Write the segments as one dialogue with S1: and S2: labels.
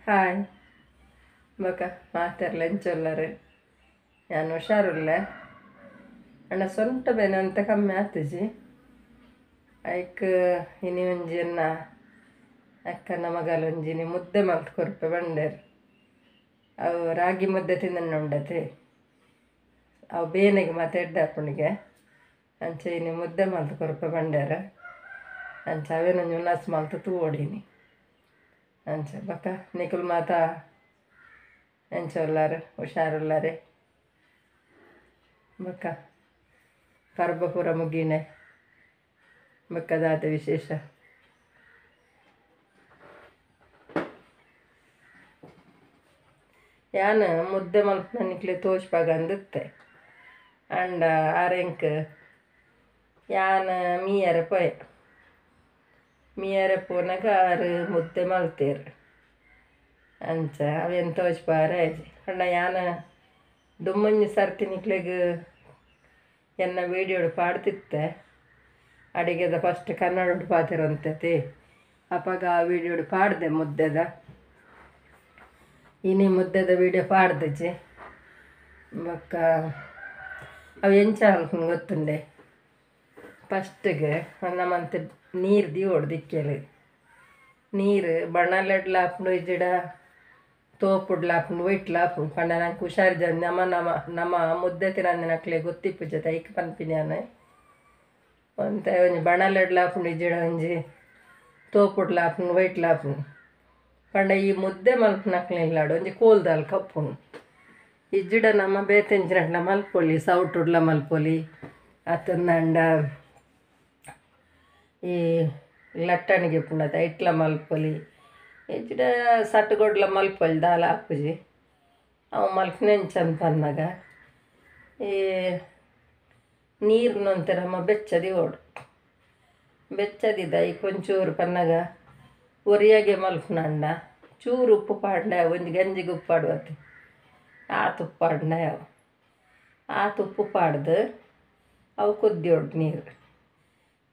S1: Hi ಬೊಕ ಮಾತೆರ್ಲ ಎಂಚೊಲ್ಲರು ಯಾನ್ ಹುಷಾರುಲ್ಲೆ ಅಣ್ಣ ಸೊಂಟ ಬೇನೆ ಅಂತ ಕಮ್ಮಿ ಆತಿಜಿ ಐಕ್ ಇನಿ ಒಂಜಿ ಎನ್ನ ಅಕ್ಕನ ಮಗಲ್ ಒಂಜಿ ಇನಿ ಮುದ್ದೆ ಮಲ್ತ್ ಕೊರ್ಪೆ ಬಂಡೇರು ಅವು ರಾಗಿ ಮುದ್ದೆ ತಿಂದಣ್ಣುಂಡತೆ ಅವು ಬೇನೆಗೆ ಮಾತ ಎಡ್ಡೆ ಆಪುಂಡಿಗೆ ಅಂಚ ಇನಿ ಮುದ್ದೆ ಮಲ್ತ್ ಕೊರ್ಪೆ ಬಂಡೇರು ಅಂಚ ಅವೇನೊಂಜಿ ಉನಸ್ ಮಲ್ತ್ ತೂವೊಡಿನಿ ಅಂಚ ಬೊಕ ನಿಕುಲು ಮಾತ ಎಂಚ ಉಲ್ಲಾರು ಹುಷಾರುಲ್ಲಾರೆ ಬೊಕ ಪರ್ಬ ಪೂರ ಮುಗಿನೆ ಬೊಕ ದಾದ ವಿಶೇಷ ಯಾನ್ ಮುದ್ದೆ ಮಲ್ಪುನ ನಿಕ್ಲೆ ತೋಜ್ಪಾಗಂದಿತ್ತೆ ಅಂಡ ಆರೆಂಕ್ ಯಾನ್ ಮೀಯರೆ ಪೋಯೆ ಮೀಯರೆ ಪೋನಗ ಆರು ಮುದ್ದೆ ಮಲ್ತೇರು ಅಂಚ ಅವೇನು ತೋಜ್ಪಾರೆ ಆಯ್ಜಿ ಪಂಡ ಯಾನ್ ದುಮ್ಮಂಜಿ ಸರ್ತಿ ನಿಕ್ಲೆಗ್ ಎನ್ನ ವೀಡಿಯೋಡು ಪಾಡ್ತಿತ್ತೆ ಅಡಿಗೆದ ಫಸ್ಟ್ ಕನ್ನಡ ಪಾತಿರಂತತಿ ಅಪಗ ಆ ವೀಡಿಯೋಡು ಪಾಡ್ದೆ ಮುದ್ದೆದ ಇನಿ ಮುದ್ದೆದ ವೀಡಿಯೋ ಪಾಡ್ದಿಜಿ ಬೊಕ್ಕ ಅವು ಎಂಚ ಮಲ್ಪುನು ಗೊತ್ತುಂಡೆ ಫಸ್ಟಿಗೆ ನಮ್ಮಂತ ನೀರು ದೀವೊಡು ದಿಕ್ಕೆಲ್ ನೀರು ಬಣಲೆಡ್ಲ ಆಪುಂಡು ಇಜ್ಜಿಡ ತೋಪುಡ್ಲ ಆಪುಂಡು ಒಯ್ಟ್ಲ ಆಪುಂಡು ಪಂಡ ನಂಗೆ ಹುಷಾರಿಜ್ಜ ನಮ್ಮ ನಮ್ಮ ನಮ್ಮ ಮುದ್ದೆ ತಿನಂದಿನಕ್ಲೆಗ್ ಗೊತ್ತಿಪ್ಪುಜ ಐಕ್ ಪನ್ಪಿನಿ ಯಾನ್ ಒಂತೆ ಒಂಜಿ ಬಣಲೆಡ್ಲ ಆಪುಂಡು ಇಜ್ಜಿಡ ಒಂಜಿ ತೋಪುಡ್ಲ ಆಪುಂಡು ಒಯ್ಟ್ಲ ಆಪುಂಡು ಪಂಡ ಈ ಮುದ್ದೆ ಮಲ್ಪುನಕ್ಲೆಗ್ ಒಂಜಿ ಕೋಲ್ದಲ್ಕ ಉಪ್ಪುಂಡು ಇಜ್ಜಿಡ ನಮ್ಮ ಬೇತೆಂಚಿನಟ್ಲ ಮಲ್ಪೊಲಿ ಸೌಟುಡ್ಲ ಮಲ್ಪೊಲಿ ಅತ್ತಂದಂಡ ಈ ಲಟ್ಟಣಿಗೆ ಉಪ್ಪುಂಡತ ಐಟ್ಲ ಮಲ್ಪೊಲಿ ಇಜ್ಜಿಡ ಸಟ್ಟುಗೊಡ್ಲ ಮಲ್ಪೊಲಿ ದಾಲ ಆಪುಜಿ ಅವು ಮಲ್ಪುನೆಂಚ ಪನ್ನಗ ಈ ನೀರ್ನೊಂತೆ ನಮ್ಮ ಬೆಚ್ಚ ದೀವೊಡು ಬೆಚ್ಚದಿದ ಐಕ್ ಒಂಚೂರು ಪನ್ನಗ ಒರಿಯಾಗೆ ಮಲ್ಪುನಂಡ ಚೂರು ಉಪ್ಪು ಪಾಡ್ಂಡ ಒಂಜಿ ಗಂಜಿಗೆ ಉಪ್ಪು ಪಾಡುವತ್ತೆ ಆತ್ ಉಪ್ಪು ಪಾಡ್ಂಡ ಅವು ಆತ್ ಉಪ್ಪು ಪಾಡ್ದು ಅವು ಕೊದ್ದಿಯೋಡು ನೀರು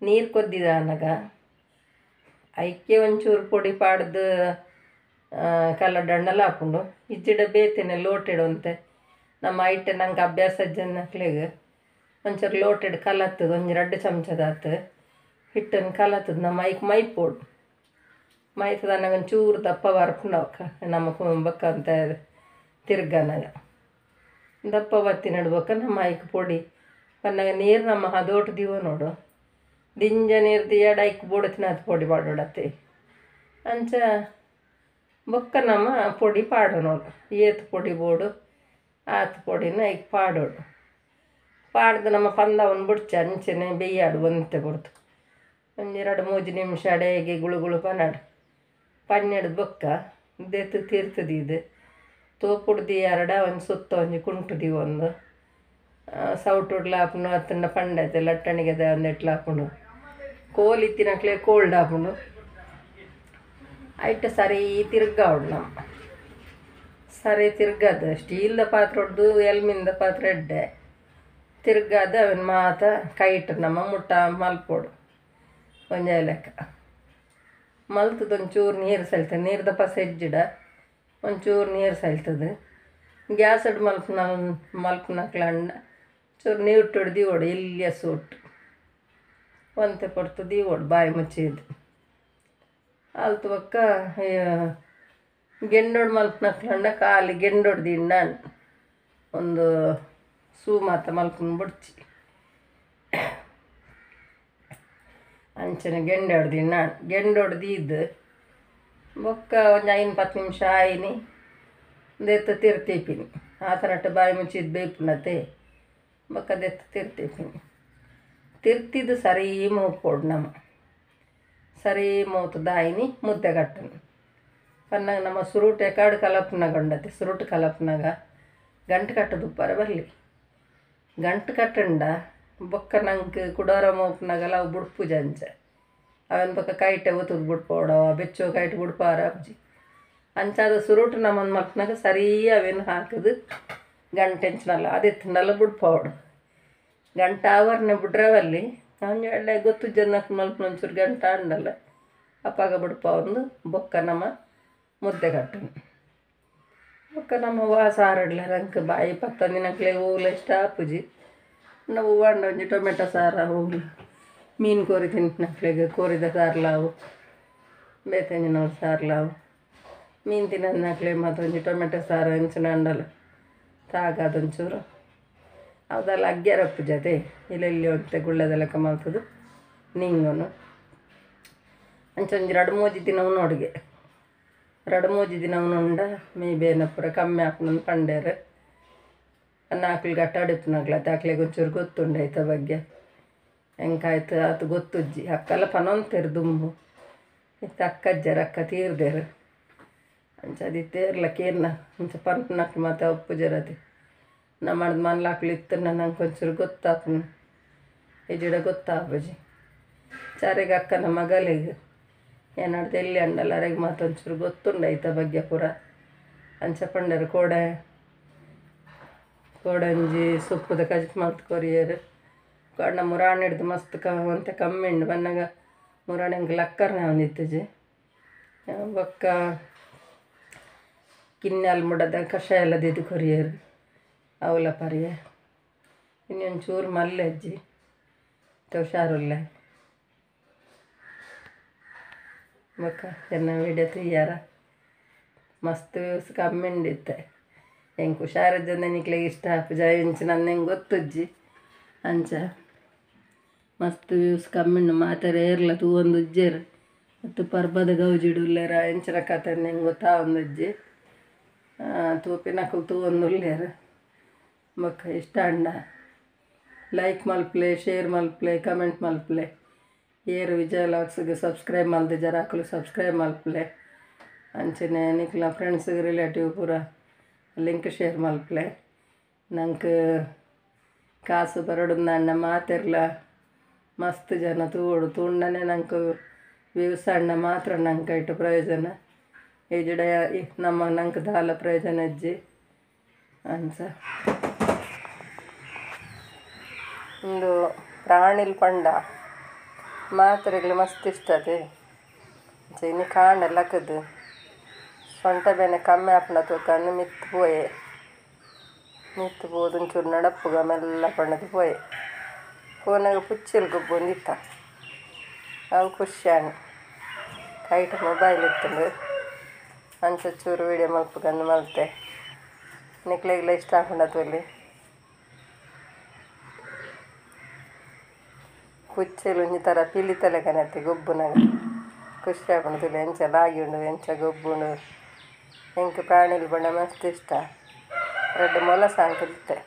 S1: ನೀರು ಕೊದ್ದಿದಾನಗ ಐಕೆ ಒಂಚೂರು ಪೊಡಿ ಪಾಡ್ದು ಕಲ್ಲಡಣ್ಣಲ ಆಪುಂಡು ಇಜ್ಜಿಡ ಬೇತೆನೆ ಲೋಟೆಡ್ ಒಂತೆ ನಮ್ಮ ಐಟೆ ನಂಗೆ ಅಭ್ಯಾಸ ಜನಕ್ಲೆಗ್ ಒಂಚೂರು ಲೋಟೆಡ್ ಕಲತ್ತದ ಒಂಜಿ ರಡ್ಡ್ ಚಮಚದಾತು ಹಿಟ್ಟನ್ನು ಕಲತ್ತದ ನಮ್ಮ ಐಕ್ ಮೈಪೊಡು ಮೈತದನಾಗ ಒಂಚೂರು ದಪ್ಪ ಬರ್ಪುಂಡು ಅವಕ್ಕ ನಮ್ಮ ಬೊಕ್ಕ ಅಂತ ತಿರ್ಗನಾಗ ದಪ್ಪ ಬತ್ತಿ ನಡ್ಬೊಕ್ಕ ನಮ್ಮ ಐಕ್ ಪೊಡಿ ಪನ್ನಗ ನೀರು ನಮ್ಮ ಹದೋಟು ದೀವ ನೋಡು ದಿಂಜ ನೀರು ದಿಯಾಡ ಐಕ್ ಬೋಡತಿನಾತ್ ಪೊಡಿ ಪಾಡೊಡತ್ತೆ ಅಂಚ ಬೊಕ್ಕ ನಮ್ಮ ಪೊಡಿ ಪಾಡು ನೋಡು ಏತ್ ಪೊಡಿ ಬೋಡು ಆತ್ ಪೊಡಿನ ಐಕ್ ಪಾಡೋಡು ಪಾಡ್ದು ನಮ್ಮ ಪಂದವನ್ ಬುಡ್ಚ ಅಂಚನೆ ಬೇಯಾಡು ಒಂತೆ ಬುಡ್ದು ಒಂಜೆರಡು ಮೂಜಿ ನಿಮಿಷ ಅಡೆಗೆ ಗುಳು ಗುಳು ಪನಾಡು ಪನ್ನೆಡ್ದು ಬೊಕ್ಕ ದೆತ್ತು ತೀರ್ತದಿದು ತೋಪುಡು ದೀಯರಡ ಒಂಜಿ ಸುತ್ತ ಒಂಜಿ ಕುಂಟು ದೀವೊಂದು ಸೌಟುಡ್ಲ ಆಪುಂಡು ಅತ್ತಂಡ ಪಂಡತೆ ಲಟ್ಟಣಿಗೆದ ಒಂದೆಟ್ಲ ಆಪುಂಡು ಕೋಲ್ ಇತ್ತಿನಕ್ಲೆ ಕೋಲ್ಡ್ ಆಪುಂಡು ಐಟ ಸರಿ ತಿರ್ಗಾವಡು ನಮ್ಮ ಸರಿ ತಿರ್ಗದು ಸ್ಟೀಲ್ದ ಪಾತ್ರೆ ಹೊಡ್ದು ಎಲ್ಮಿಂದ ಪಾತ್ರೆ ಎಡ್ಡೆ ತಿರ್ಗಾದ ಅವನ್ ಮಾತ ಕೈಟ್ ನಮ್ಮ ಮುಟ್ಟ ಮಲ್ಪೊಡು ಒಂಜೇ ಲೆಕ್ಕ ಮಲ್ತದ ಒಂಚೂರು ನೀರು ಸೆಲ್ತದೆ ನೀರ್ದ ಪಸ ಹೆಜ್ಜಿಡ ಒಂಚೂರು ನೀರು ಸೆಲ್ತದೆ ಗ್ಯಾಸಡ್ ಮಲ್ಪುನ ಮಲ್ಪುನಕ್ಲಂಡ ಚೂರು ನೀರು ದೀವೊಡು ಎಲ್ಲಿಯ ಸೂಟ್ ಒಂತೆ ಪೊರ್ತು ದೀವೊಡು ಬಾಯಿ ಮುಚ್ಚಿದ್ದು ಅಲ್ತು ಬೊಕ್ಕ ಗೆಂಡೋಡು ಮಲ್ಪುನಕ್ಲಂಡ ಖಾಲಿ ಗೆಂಡೋಡು ದಿಂಡ ಒಂದು ಸೂ ಮಾತ ಮಲ್ಪುನ ಬುಡ್ಚಿ ಅಂಚನೆ ಗೆಂಡೋಡು ದಿಂಡ ಗೆಂಡೋಡು ದೀದ್ ಬೊಕ್ಕ ಒಂಜಿ 5 10 ನಿಮಿಷ ಆಯಿನಿ ದೆತ್ತು ತಿರ್ತೀಪಿನಿ ಆತನಟ್ಟು ಬಾಯಿ ಮುಚ್ಚಿದ್ದು ಬೇಪುನತೆ ಬೊಕ್ಕ ದೆತ್ತು ತಿರ್ತೀಪಿನಿ ತಿರ್ತಿದ್ದು ಸರಿ ಮೂಪೊಡು ನಮ್ಮ ಸರಿ ಮೂತದಾಯಿನಿ ಮುದ್ದೆ ಕಟ್ಟನು ಪನ್ನಾಗ ನಮ್ಮ ಸುರುಟೆ ಕಾಡು ಕಲಪ್ನಾಗ ಉಂಡತೆ ಸುರುಟು ಕಲಪ್ನಾಗ ಗಂಟು ಕಟ್ಟದುಪ್ಪಾರ ಬರಲಿ ಗಂಟು ಕಟ್ಟಂಡ ಬೊಕ್ಕ ನಂಗೆ ಕುಡೋರ ಮೋಪನಾಗಲ್ಲ ಅವು ಬುಡ್ಪುಜ ಅಂಚ ಅವನ್ ಬೊಕ್ಕ ಕೈಟೆ ಒತ್ತದು ಬುಡ್ಪೋಡವ ಬೆಚ್ಚೋ ಕೈಟೆ ಬುಡ್ಪಾರ ಅಬ್ಜಿ ಅಂಚಾದ ಸುರುಟು ನಮ್ಮನ್ನು ಮಲ್ಪನಾಗ ಸರಿ ಅವೇನು ಹಾಕದು ಗಂಟೆಂಚಿನಲ್ಲ ಅದೆತ್ತಂಡಲ್ಲ ಬುಡ್ಪೋಡು ಗಂಟ ಆವರ್ನೆ ಬುಡ್ರವಲ್ಲಿ ಒಂಜಿ ಒಳ್ಳೆ ಗೊತ್ತು ಜನಕ್ಕೆ ಮಲ್ಪನ ಒಂಚೂರು ಗಂಟ ಅಂಡಲ್ಲ ಅಪ್ಪಾಗ ಬುಡ್ಪ ಒಂದು ಬೊಕ್ಕ ನಮ್ಮ ಮುದ್ದೆ ಕಟ್ಟುನು ಬೊಕ್ಕ ನಮ್ಮ ವಾ ಸಾರಡ್ಲ ರಂಕ್ ಬಾಯಿ ಪತ್ತಂದಿನಕ್ಲೆ ಓಲ ಇಷ್ಟ ಆಪುಜಿ ನಾವು ಹೂವಾಂಡ ಒಂಜಿ ಟೊಮೆಟೊ ಸಾರ ಹೋಗ್ಲ ಮೀನು ಕೋರಿ ತಿನ್ಪಿನಕ್ಲೆಗ್ ಕೋರಿದ ಸಾರ್ಲಾವು ಬೇತೆಂಜಿನವು ಸಾರ್ಲಾವು ಮೀನು ತಿನ್ನಕ್ಲೆ ಮತ್ತೊಂಜಿ ಟೊಮೆಟೊ ಸಾರು ಅಂಚಿನ ಅಂಡಲ ತಾಗಾದೊಂಚೂರು ಅದೆಲ್ಲ ಅಗ್ಗ್ಯಾರಪ್ಪು ಜೊತೆ ಇಲ್ಲೆಲ್ಲಿ ಒಂತೆ ಗುಳ್ಳದೆಲ್ಲ ಮಲ್ತದು ನಿಂಗುನು ಅಂಚ ಒಂಜಿ ರಡ್ಡ್ ಮೂಜಿ ದಿನ ಉನೊಡುಗೆ ರಡ್ಡ್ ಮೂಜಿ ದಿನ ಉನುಂಡ ಮೈ ಬೇನೆ ಪೂರ ಕಮ್ಮಿ ಆಪುಂಡು ಪಂಡೆರ್ ನಾಕ್ಲು ಗಟ್ಟ ಅಡಿಪುನಕ್ಲು ಅತ್ತೆ ಅಕ್ಲೆಗ್ ಒಂಚೂರು ಗೊತ್ತುಂಡು ಐತ ಬಗ್ಗೆ ಎಂಕಾಯ್ತು ಆತು ಗೊತ್ತುಜ್ಜಿ ಅಕ್ಕಲ ಪನೊಂತೆರ್ ದುಂಬು ಇತ್ತೆ ಅಕ್ಕಜ್ಜೆರ್ ಅಕ್ಕ ತೀರ್ದೆರ್ ಅಂಚ ಅದಿತ್ತೇರ್ಲ ಕೇರ್ನ ಅಂಚ ಪನ್ಪುನಕ್ಲು ಮಾತ ಒಪ್ಪುಜೆರ್ ಅತೆ ನಮ್ಮಡ್ದ್ ಮನ್ಲಾಕ್ಲು ಇತ್ತುಂಡ ನಂಗೆ ಒಂಚೂರು ಗೊತ್ತಾಪುಂಡು ಇಜ್ಜಿಡ ಗೊತ್ತಾಪುಜಿ ಚಾರೆಗ್ ಅಕ್ಕನ ಮಗಲೆಗ್ ಏನಾಡ್ದು ಎಲ್ಲಿ ಅಂಡಲ ಅರೆಗ್ ಮಾತ ಒಂಚೂರು ಗೊತ್ತುಂಡು ಐತ ಬಗ್ಗೆ ಪೂರ ಅಂಚ ಪಂಡೆರ್ ಕೋಡೆ ಕೋಡೆ ಒಂಜಿ ಸೊಪ್ಪುದ ಕಜಿಪು ಮಲ್ತ್ ಕೊರಿಯೆರ್ ಕೋಡ ಮುರಾಣಿ ಹಿಡ್ದು ಮಸ್ತ್ ಒಂತೆ ಕಮ್ಮಿ ಉಂಡು ಬನ್ನಗ ಮುರಾಣಿ ಎಂಕ್ ಲಕ್ಕರ್ನೆ ಆವೊಂದಿತ್ತಿಜಿ ಬೊಕ್ಕ ಕಿನ್ನೆಲ್ ಮುಡದ ಕಷಾಯ ಎಲ್ಲ ದೀದ್ ಕೊರಿಯೆರ್ ಅವುಲ ಪರಿಯೆ ಇನಿ ಒಂಚೂರು ಮಲ್ಲೆ ಅಜ್ಜಿ ಹುಷಾರುಲ್ಲೆ ಬೊಕ್ಕ ಎನ್ನ ವಿಡಿಯೋ ತೂಯರ ಮಸ್ತ್ ವ್ಯೂಸ್ ಕಮ್ಮಿ ಉಂಡು ಇತ್ತೆ ಎಂಕ್ ಹುಷಾರಿಜ್ಜಂದೆ ನಿಕ್ಲೆಗ್ ಇಷ್ಟ ಆಪುಜ ಎಂಚ ನನ್ನೆಂಗ್ ಗೊತ್ತುಜ್ಜಿ ಅಂಚ ಮಸ್ತ್ ವ್ಯೂಸ್ ಕಮ್ಮಿ ಉಂಡು ಮಾತೆರ್ ಏರ್ಲ ತೂವೊಂದುಜ್ಜೆರ್ ಅತ್ತ್ ಪರ್ಬದ ಗೌಜಿಡ್ ಉಲ್ಲೆರ ಎಂಚಿನ ಕತೆ ಎಂಕ್ ಗೊತ್ತಾವೊಂದುಜ್ಜಿ ತೂಪಿನಕುಲು ತೂವೊಂದುಲ್ಲೆರ್ ಬೊಕ್ಕ ಇಷ್ಟ ಆಂಡ ಲೈಕ್ ಮಲ್ಪುಲೆ ಶೇರ್ ಮಲ್ಪುಲೆ ಕಮೆಂಟ್ ಮಲ್ಪುಲೆ ಏರ್ ವಿಜಯ ವ್ಲಾಗ್ಸ್‌ಗೆ ಸಬ್ಸ್ಕ್ರೈಬ್ ಮಲ್ದಿಜರ ಅಕುಲು ಸಬ್ಸ್ಕ್ರೈಬ್ ಮಲ್ಪುಲೆ ಅಂಚನೆ ನಿಕ್ಲ್ನ ಫ್ರೆಂಡ್ಸ್ ರಿಲೇಟಿವ್ ಪೂರ ಲಿಂಕ್ ಶೇರ್ ಮಲ್ಪುಲೆ ನಂಕ್ ಕಾಸು ಬರೊಡುಂದಾಂಡ ಮಾತೆರ್ಲ ಮಸ್ತ್ ಜನ ತೂವೊಡು ತೂಂಡನೆ ನಂಕ್ ವ್ಯೂಸ್ ಆಂಡ ಮಾತ್ರ ನಂಕ್ ಐಟ್ ಪ್ರಯೋಜನ ಇಜ್ಜಿಡ ನಮ್ಮ ನಂಕ್ ದಾಲ ಪ್ರಯೋಜನ ಇಜ್ಜಿ ಅಂಚ ಉಂದು ಪ್ರಾಣಿಲ್ ಪಂಡ ಮಾತೆರೆಗ್ಲ ಮಸ್ತ್ ಇಷ್ಟ ಅತೆ ಅಂಚ ಇನಿ ಕಾಂಡೆ ಲಕ್ಕುದು ಸೊಂಟ ಬೇನೆ ಕಮ್ಮಿ ಆಪುಂಡ ತೂಕ ಮಿತ್ತ್ ಪೋಯೆ ಮಿತ್ತ್ ಪೋದು ಒಂಚೂರು ನಡಪುಗ ಮೆಲ್ಲ ಪಂಡುದು ಪೋಯೆ ಪೋನಗ ಪುಚ್ಚೆಲ್ ಗೊಬ್ಬೊಂದಿತ್ತ ಅವು ಖುಷಿ ಆಂಡ್ ಕೈಟ್ ಮೊಬೈಲ್ ಇತ್ತುಂಡು ಅಂಚ ಚೂರು ವೀಡಿಯೋ ಮಲ್ಪುಗಂದು ಮಲ್ತೆ ನಿಕ್ಲೆಗ್ಲ ಇಷ್ಟ ಆಪುಂಡ ತೂಲೆ ಪುಚ್ಚೆಲು ಒಂಜಿ ಥರ ಪಿಲಿತ ಲೆಕ್ಕನೆ ಗೊಬ್ಬುನಗ ಖುಷಿ ಆಪುಂಡು ತೂಲೆ ಎಂಚ ಲಾಗಿ ಉಂಡು ಎಂಚ ಗೊಬ್ಬುಂಡು ಎಂಕ್ ಪ್ರಾಣಿಲು ಪಂಡ ಮಸ್ತ್ ಇಷ್ಟ ರಡ್ಡ್ ಮೊಲ ಸಾಂಕುದಿತ್ತೆ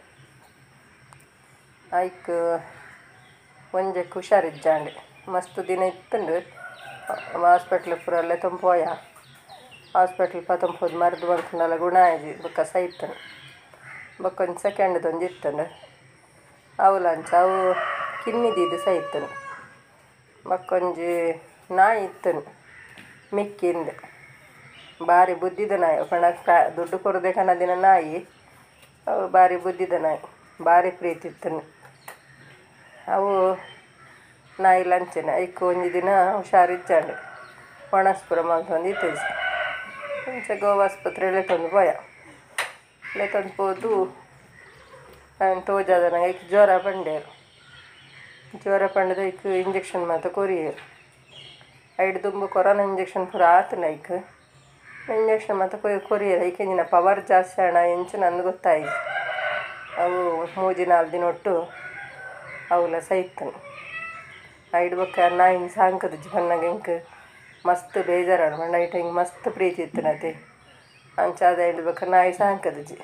S1: ಐಕ್ ಒಂಜೆಕ್ ಹುಷಾರಿಜ್ಜಾಂಡ್ ಮಸ್ತ್ ದಿನ ಇತ್ತುಂಡು ಹಾಸ್ಪಿಟ್ಲ್ ಪೂರ ಲೆತೊಂದು ಪೋಯ ಹಾಸ್ಪಿಟ್ಲ್ ಪತೊಂದು ಪೋದು ಮರ್ದ್ ಮಲ್ತ್ಂಡಲ ಗುಣ ಆಯಿಜಿ ಬೊಕ್ಕ ಸೈತುಂಡು ಬೊಕ್ಕ ಒಂಜಿ ಸೆಕೆಂಡ್‌ದ ಒಂಜಿ ಇತ್ತುಂಡು ಅವುಲ ಅಂಚ ಅವು ಕಿನ್ನಿ ದೀದ್ ಸೈತುಂಡು ಬೊಕ್ಕ ಒಂಜಿ ನಾಯಿ ಇತ್ತುಂಡು ಮಿಕ್ಕಿಂದ್ ಬಾರಿ ಬುದ್ಧಿದ ನಾಯಿ ಪಂಡ ದುಡ್ಡು ಕೊರದೆ ಕನದಿನ ನಾಯಿ ಅವು ಬಾರಿ ಬುದ್ಧಿದ ನಾಯಿ ಬಾರಿ ಪ್ರೀತಿ ಇತ್ತುಂಡು ಅವು ನಾಯಿಲ ಅಂಚನೆ ಐಕ್ ಒಂಜಿ ದಿನ ಹುಷಾರಿಜ್ಜಾಂಡ್ ಒಣಸ್ ಪೂರ ಮಲ್ತೊಂದು ಇತ್ತಿಜಿ ಅಂಚ ಗೋವಾ ಆಸ್ಪತ್ರೆ ಲೆತೊಂದು ಪೋಯ ಲೆತೊಂದು ಪೋದು ಆಯ್ನ್ ತೋಜಾದನಗ ಐಕ್ ಜ್ವರ ಪಂಡೆರ್ ಜ್ವರ ಪಂಡುದು ಐಕ್ ಇಂಜೆಕ್ಷನ್ ಮಾತ ಕೊರಿಯೆರ್ ಐಡ್ ದುಂಬು ಕೊರೋನಾ ಇಂಜೆಕ್ಷನ್ ಪೂರ ಆತುಂಡು ಐಕ್ ಇಂಜೆಕ್ಷನ್ ಮಾತ ಕೊರಿಯೆರ್ ಐಕ್ ಎಂಚಿನ ಪವರ್ ಜಾಸ್ತಿ ಆಂಡ ಎಂಚಿನ ಅಂದ್ ಗೊತ್ತಾಯಿಜಿ ಅವು ಮೂಜಿ ನಾಲ್ ದಿನೊಟ್ಟು ಅವುಲ ಸೈತುಂಡು ಐಡ್ ಬೊಕ್ಕ ನಾಯಿನ್ ಸಾಂಕುದುಜಿ ಪನ್ನಗ ಎಂಕ್ ಮಸ್ತ್ ಬೇಜಾರಾಂಡ್ ಪಂಡ ಐಟ್ ಎಂಕ್ ಮಸ್ತ್ ಪ್ರೀತಿ ಇತ್ತುಂಡತೆ ಅಂಚಾದ್ ಐಡ್ ಬೊಕ್ಕ ನಾಯಿ ಸಾಂಕುದುಜಿ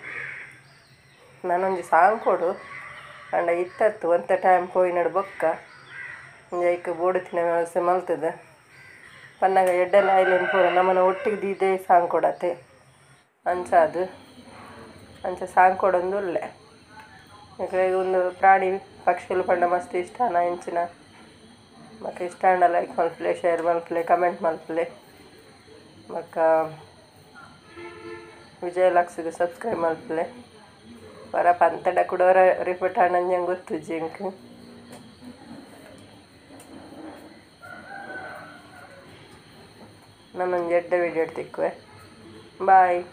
S1: ನನೊಂಜಿ ಸಾಂಕೊಡು ಆಂಡ ಇತ್ತತ್ತು ಒಂತೆ ಟೈಮ್ ಪೋಯಿನಡ್ ಬೊಕ್ಕ ಒಂಜಿ ಐಕ್ ಬೋಡುತ್ತಿನ ವ್ಯವಸ್ಥೆ ಮಲ್ತುದು ಪನ್ನಗ ಎಡ್ಡೆ ನಾಯಿಲೆನ್ ಪೂರ ನಮನ ಒಟ್ಟಿಗೆ ದೀದೇ ಸಾಂಕೊಡತೆ ಅಂಚಾದ್ ಅಂಚ ಸಾಂಕೊಡೊಂದು ಉಲ್ಲೆ ನಿಕ್ಲೆಗ್ ಉಂದು ಪ್ರಾಣಿ ಪಕ್ಷಿಲು ಪಂಡ ಮಸ್ತ್ ಇಷ್ಟನಾ ಎಂಚಿನ ಬೊಕ್ಕ ಇಷ್ಟ ಆಂಡ ಲೈಕ್ ಮಲ್ಪುಲೆ ಶೇರ್ ಮಲ್ಪುಲೆ ಕಮೆಂಟ್ ಮಲ್ಪುಲೆ ಬೊಕ್ಕ ವಿಜಯ ವ್ಲಾಗ್ಸ್‌ಗ್ ಸಬ್ಸ್ಕ್ರೈಬ್ ಮಲ್ಪುಲೆ ವರ ಪಂತಡ ಕುಡ ರಿಪೀಟ್ ಆಂಡ ಎಂಕ್ ಗೊತ್ತುಜ್ಜಿ ಎಂಕ್ ನಾನೊಂಜಿ ಎಡ್ಡೆ ವಿಡಿಯೋ ತಿಕ್ಕುವೆ. ಬಾಯ್.